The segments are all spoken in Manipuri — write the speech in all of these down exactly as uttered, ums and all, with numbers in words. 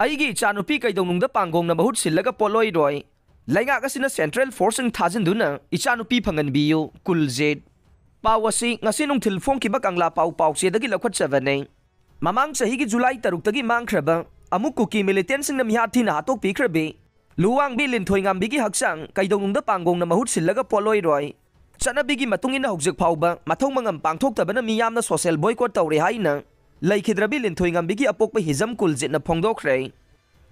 ꯑꯩꯒꯤ ꯏꯆꯥꯅꯨꯄꯤ ꯀꯩꯗꯧꯅꯨꯡꯗ ꯄꯥꯡꯒꯣꯡꯅ ꯃꯍꯨꯠ ꯁꯤꯜꯂꯒ ꯄꯣꯠꯂꯣꯏꯔꯣꯏ꯫ ꯂꯩꯉꯥꯛ ꯑꯁꯤꯅ central forceꯁꯤꯡ ꯊꯥꯖꯤꯟꯗꯨꯅ ꯏꯆꯥꯅꯨꯄꯤ ꯐꯪꯍꯟꯕꯤꯌꯨ꯫ ꯀꯨꯜꯖꯤꯠ꯫ ꯄꯥꯎ ꯑꯁꯤ ꯉꯁꯤ ꯅꯨꯡꯊꯤꯜ ꯐꯣꯡꯈꯤꯕ ꯀꯪꯂꯥ ꯄꯥꯎ ꯄꯥꯎꯆꯦꯗꯒꯤ ꯂꯧꯈꯠꯆꯕꯅꯦ꯫ ꯃꯃꯥꯡ ꯆꯍꯤꯒꯤ ꯖꯨꯂꯥꯏ ꯇꯔꯨꯛꯇꯒꯤ ꯃꯥꯡꯈ꯭ꯔꯕ ꯑꯃꯨꯛ ꯀꯨꯀꯤ militantꯁꯤꯡꯅ ꯃꯤꯍꯥꯠ ꯊꯤꯅ ꯍꯥꯠꯇꯣꯛꯄꯤꯈ꯭ꯔꯕꯤ ꯂꯨꯋꯥꯡꯕꯤ ꯂꯤꯟꯊꯣꯏꯉꯥꯝꯕꯤꯒꯤ ꯍꯛꯆꯥꯡ ꯀꯩꯗꯧꯅꯨꯡꯗ ꯄꯥꯡꯒꯣꯡꯅ ꯃꯍꯨꯠ ꯁꯤꯜꯂꯒ ꯄꯣꯠꯂꯣꯏꯔꯣꯏ꯫ ꯆꯠꯅꯕꯤꯒꯤ ꯃꯇꯨꯡ ꯏꯟꯅ ꯍꯧꯖꯤꯛ ꯐꯥꯎꯕ ꯃꯊꯧ ꯃꯉꯝ ꯄꯥꯡꯊꯣꯛꯇꯕꯅ ꯃꯤ ꯌꯥꯝꯅ social boycott ꯇꯧꯔꯦ ꯍꯥꯏꯅ ꯂꯩꯈꯤꯗ꯭ꯔꯕꯤ ꯂꯤꯟꯊꯣꯏꯉꯥꯝꯕꯤꯒꯤ ꯑꯄꯣꯛꯄ ꯍꯤꯖꯝ ꯀꯨꯜꯖꯤꯠꯅ ꯐꯣꯡꯗꯣꯛꯈ꯭ꯔꯦ꯫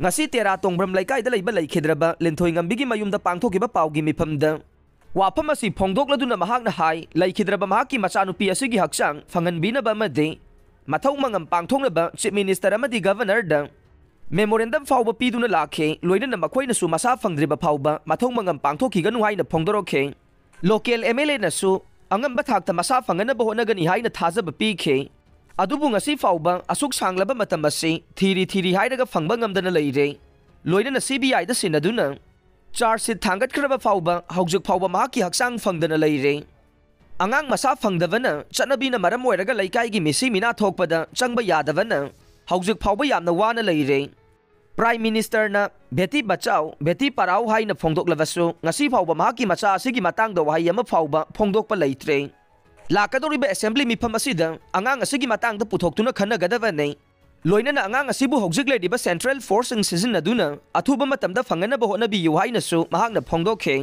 ꯉꯁꯤ ꯇꯦꯔꯥ ꯇꯣꯡꯕ꯭ꯔꯝ ꯂꯩꯀꯥꯏꯗ ꯂꯩꯕ ꯂꯩꯈꯤꯗ꯭ꯔꯕ ꯂꯤꯟꯊꯣꯏꯉꯝꯕꯤꯒꯤ ꯃꯌꯨꯝꯗ ꯄꯥꯡꯊꯣꯛꯈꯤꯕ ꯄꯥꯎꯒꯤ ꯃꯤꯐꯝꯗ ꯋꯥꯐꯝ ꯑꯁꯤ ꯐꯣꯡꯗꯣꯛꯂꯗꯨꯅ ꯃꯍꯥꯛꯅ ꯍꯥꯏ, ꯂꯩꯈꯤꯗ꯭ꯔꯕ ꯃꯍꯥꯛꯀꯤ ꯃꯆꯥꯅꯨꯄꯤ ꯑꯁꯤꯒꯤ ꯍꯛꯆꯥꯡ ꯐꯪꯍꯟꯕꯤꯅꯕ ꯑꯃꯗꯤ ꯃꯊꯧ ꯃꯉꯝ ꯄꯥꯡꯊꯣꯛꯅꯕ Chief Minister ꯑꯃꯗꯤ Governorꯗ memorandum ꯐꯥꯎꯕ ꯄꯤꯗꯨꯅ ꯂꯥꯛꯈꯤ꯫ ꯂꯣꯏꯅꯅ ꯃꯈꯣꯏꯅꯁꯨ ꯃꯁꯥ ꯐꯪꯗ꯭ꯔꯤꯕ ꯐꯥꯎꯕ ꯃꯊꯧ ꯃꯉꯝ ꯄꯥꯡꯊꯣꯛꯈꯤꯒꯅꯨ ꯍꯥꯏꯅ ꯐꯣꯡꯗꯣꯔꯛꯈꯤ꯫ Local MLAꯅꯁꯨ ꯑꯉꯝꯕ ꯊꯥꯛꯇ ꯃꯁꯥ ꯐꯪꯍꯟꯅꯕ ꯍꯣꯠꯅꯒꯅꯤ ꯍꯥꯏꯅ ꯊꯥꯖꯕ ꯄꯤꯈꯤ꯫ ꯑꯗꯨꯕꯨ ꯉꯁꯤ ꯐꯥꯎꯕ ꯑꯁꯨꯛ ꯁꯥꯡꯂꯕ ꯃꯇꯝ ꯑꯁꯤ ꯊꯤꯔꯤ ꯊꯤꯔꯤ ꯍꯥꯏꯔꯒ ꯐꯪꯕ ꯉꯝꯗꯅ ꯂꯩꯔꯦ꯫ ꯂꯣꯏꯅꯅ CBIꯗ ꯁꯤꯟꯅꯗꯨꯅ charge sheet ꯊꯥꯡꯒꯠꯈ꯭ꯔꯕ ꯐꯥꯎꯕ ꯍꯧꯖꯤꯛ ꯐꯥꯎꯕ ꯃꯍꯥꯛꯀꯤ ꯍꯛꯆꯥꯡ ꯐꯪꯗꯅ ꯂꯩꯔꯦ꯫ ꯑꯉꯥꯡ ꯃꯁꯥ ꯐꯪꯗꯕꯅ ꯆꯠꯅꯕꯤꯅ ꯃꯔꯝ ꯑꯣꯏꯔꯒ ꯂꯩꯀꯥꯏꯒꯤ ꯃꯤꯁꯤ ꯃꯤꯅꯥ ꯊꯣꯛꯄꯗ ꯆꯪꯕ ꯌꯥꯗꯕꯅ ꯍꯧꯖꯤꯛ ꯐꯥꯎꯕ ꯌꯥꯝꯅ ꯋꯥꯅ ꯂꯩꯔꯦ꯫ Prime Ministerꯅ ꯕꯦꯇꯤ ꯕꯆꯥꯎ, ꯕꯦꯇꯤ ꯄꯔꯥꯎ ꯍꯥꯏꯅ ꯐꯣꯡꯗꯣꯛꯂꯕꯁꯨ ꯉꯁꯤ ꯐꯥꯎꯕ ꯃꯍꯥꯛꯀꯤ ꯃꯆꯥ ꯑꯁꯤꯒꯤ ꯃꯇꯥꯡꯗ ꯋꯥꯍꯩ ꯑꯃ ꯐꯥꯎꯕ ꯐꯣꯡꯗꯣꯛꯄ ꯂꯩꯇ꯭ꯔꯦ꯫ ꯂꯥꯛꯀꯗꯧꯔꯤꯕ assembly ꯃꯤꯐꯝ ꯑꯁꯤꯗ ꯑꯉꯥꯡ ꯑꯁꯤꯒꯤ ꯃꯇꯥꯡꯗ ꯄꯨꯊꯣꯛꯇꯨꯅ ꯈꯟꯅꯒꯗꯕꯅꯤ꯫ ꯂꯣꯏꯅꯅ ꯑꯉꯥꯡ ꯑꯁꯤꯕꯨ ꯍꯧꯖꯤꯛ ꯂꯩꯔꯤꯕ central forceꯁꯤꯡ ꯁꯤꯖꯤꯟꯅꯗꯨꯅ ꯑꯊꯨꯕ ꯃꯇꯝꯗ ꯐꯪꯅꯅꯕ ꯍꯣꯠꯅꯕꯤꯌꯨ ꯍꯥꯏꯅꯁꯨ ꯃꯍꯥꯛꯅ ꯐꯣꯡꯗꯣꯛꯈꯤ꯫